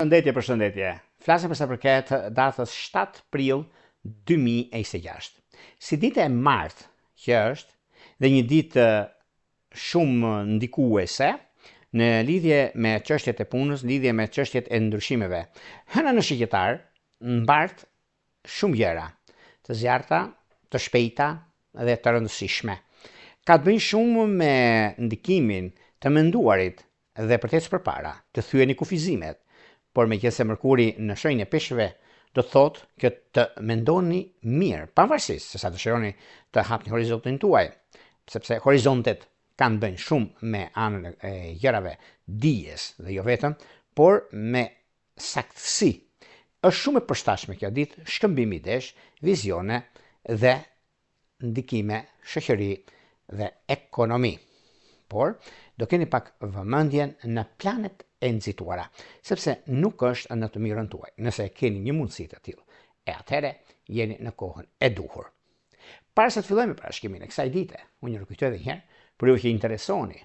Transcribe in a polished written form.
Përshëndetje, përshëndetje. Flasim për sa përket datës 7 prill 2026. Si ditë e martë që është dhe një ditë shumë ndikuese në lidhje me çështjet e punës, lidhje me çështjet e ndryshimeve. Hëna në Shigjetar mbart shumë gjëra, të zjarrta, të shpejta dhe të rëndësishme. Ka të bëjë shumë me ndikimin, të menduarit dhe për të ecur përpara, të thyeni kufizimet, por meqenëse Mërkuri në shenjën e Peshqve do të thotë që të mendoni mirë, pavarësisht se sa dëshironi të hapni horizontin tuaj, sepse horizontet kanë të bëjnë shumë me anën e gjërave, dijes dhe jo vetëm, por me saktësi. Është shumë e përshtatshme kjo ditë, shkëmbim idesh, vizione dhe ndikime, shoqëri dhe ekonomi. Por, do keni pak vëmendjen në planet e nxituara, sepse nuk është në të mirën tuaj, nëse keni një mundësi të tillë, e atëherë jeni në kohën e duhur. Para se të fillojmë parashikimin e kësaj dite, unë ju rikujtoj edhe një herë, për ju që interesoni